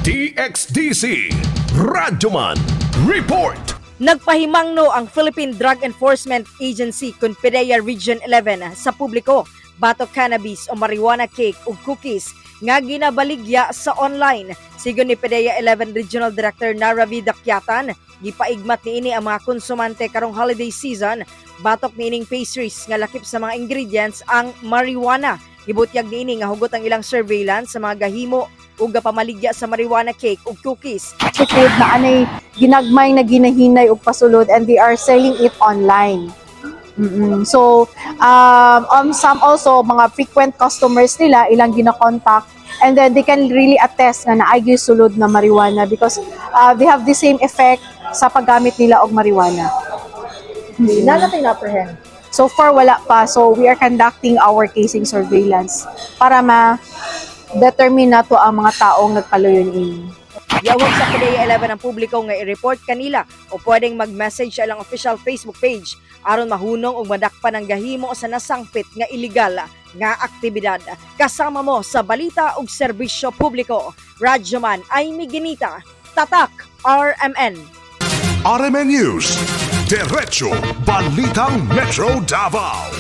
DXDC Radyoman Report. Nagpahimangno ang Philippine Drug Enforcement Agency kun PDEA Region 11 sa publiko batok cannabis o marijuana cake ug cookies nga ginabaligya sa online. Sigon ni PDEA 11 Regional Director Naravi Dakyatan, gipaigmat niini ang mga konsumante karong holiday season batok niining pastries nga lakip sa mga ingredients ang marijuana. Gibutyag niini nga hugot ang ilang surveillance sa mga gahimo ug gapamaligya sa marijuana cake ug cookies. Food na anay ginagmay na ginahinay og pasulod and they are selling it online. So, on some also, mga frequent customers nila, ilang gina-contact, and then they can really attest nga naay sulod na marijuana because they have the same effect sa paggamit nila og marijuana. Naa na tay na-apprehend? So far, wala pa. So, we are conducting our casing surveillance para ma-determine nato ang mga taong nagpaluyon ini. Giawhag sa PDEA 11 ang publiko nga i-report kanila o pwedeng mag-message sa ilang official Facebook page aron mahunong ug madakpan ang gahimo sa nasangpit nga illegal nga aktibidad. Kasama mo sa balita ug serbisyo publiko. Radyoman Amy Ginita, Tatak RMN. RMN News. Diretso Balitang Metro Davao.